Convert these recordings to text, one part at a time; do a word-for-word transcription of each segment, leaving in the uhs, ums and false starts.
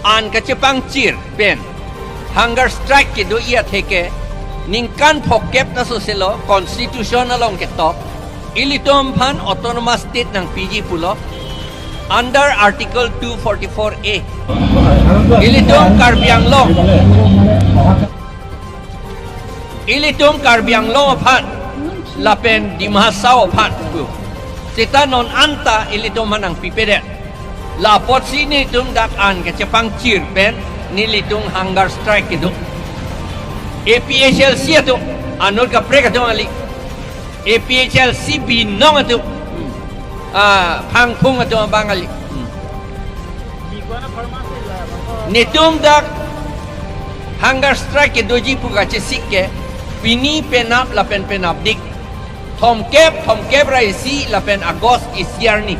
An kachepangchir pen hunger strike kedoji atheke ningkan phokep ta soselo constitution along ketok ilitum aphan autonomous state nangpiji pulo under Article two forty-four A. Ilitum Karbi Anglong, ilitum Karbi Anglong aphan lapen Dima Hasao aphan pu seta non anta ilitum aphan nangpipedet. La apotsi nelitum dak an kachepangchir pen nelitum hunger strike kedo. A P H L C atum, anut kaprek atum kali. A P H L C binong atum. Ah, Phangphung atum abang kali. Nelitum dak hunger strike kedoji pu kachesik ke pini penap lapen penapdik. Thomkep, thomkep ra isi lapen August isi arni.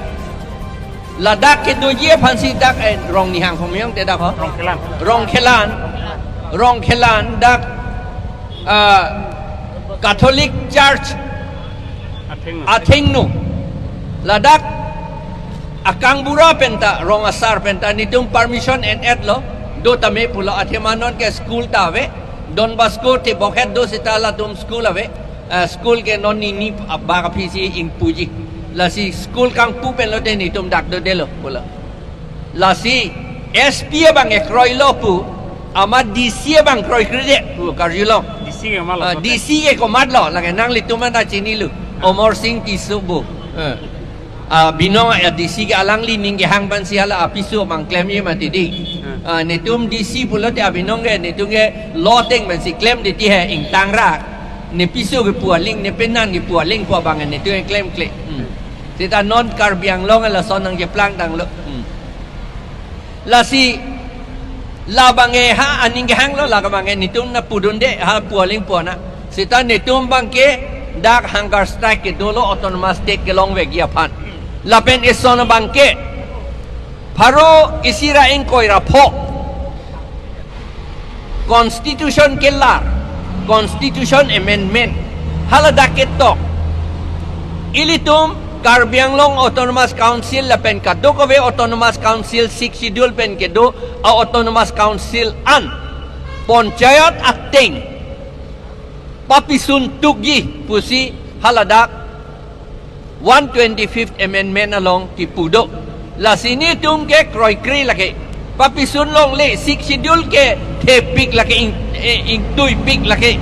Ladak kedoji aphansi dak, eh, Rongnihang Khomyong te dak ho? Rongkhelan. Rongkhelan. Rongkhelan dak, ah, Catholic Church Athengno. Athengno. Ladak akangbura penta, rong asar penta, nelitum permission en-etlo, do tame pulo, athema non ke school ta ave, Don Bosco te bokhet do seta latum school ave, eh, school ke non nini abak aphisi ingpuji. Lasi school kangpu pen lote nelitum dak dodelo pulo. Lasi S P abang ekroilo pu, amat D C abang kroikredet pu karjulong. D C ke malo Ah, pulote. D C ke komatlo, lake nanglitum anta chinilo. Ah. Amar Sing Tisso pu. Eh. Ah, binong, eh, D C ke alangli ning kehang pensi hala apiso abang klemji mati di. Hmm. Ah, nelitum D C pulote abinong ke, nelitum ke loteng pensi klemdet ti he ingtang ra. Ne piso kepu aling, ne penan kepu aling pu abang nelitum ke klemkle. Hmm. Seta non Karbi Anglong lason nangkeplang tanglo. Hmm. Lasi, labang ke ha aning kehanglo, labang ke nelitum nangpudunde, ha pu aling pu ana. Seta nelitum abang ke dak hunger strike kedolo autonomous state kelongvekji aphan. Lapen eson abang ke pharo isi ra ingkoi ra pho constitution kelar, constitution amendment, haladak ketok. Ilitum Karbi Anglong Autonomous Council lapen kadokave Autonomous Council Sixth Schedule pen kedo a-Autonomous Council an panchayat ateng papisun tukji pusi haladak one twenty-fifth Amendment along kipu do. Lasi nelitum ke kroikre lake. Papisun longle, Sixth Schedule ke thepik lake, ing, eh, ingtuipik lake.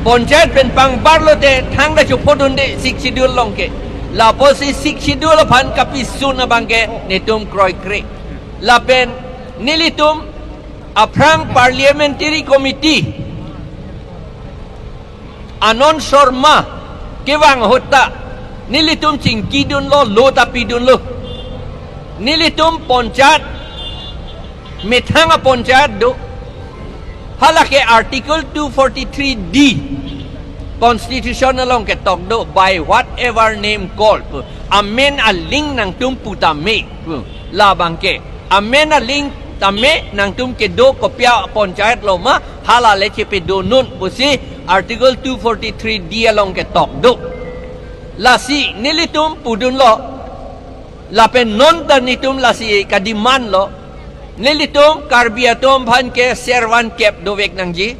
Panchayat pen pangbarlote thangta chophodunde Sixth Schedule along ke. La apotsi Sixth Schedule aphan kapisun abang ke nelitum kroikre. Lapen nelitum aphrang Parliamentary Committee Anand Sharma kevang ahut ta nelitum chingkidunlo, lo ta pidunlo. Nelitum panchayat, methang apanchayat do. Halake Article two forty-three D Constitution along ketok do, by whatever name called. Amen aling nangtum pu tame. Labang ke amen aling tame nangtum kedo kopi apanchayat lo ma, hala le chepedonun pusi Article two forty-three D along ketok do. Lasi nelitum pudunlo, lapen non ta nelitum lasi kademand lo, nelitum Karbi atum aphan ke servan kep dovek nangji.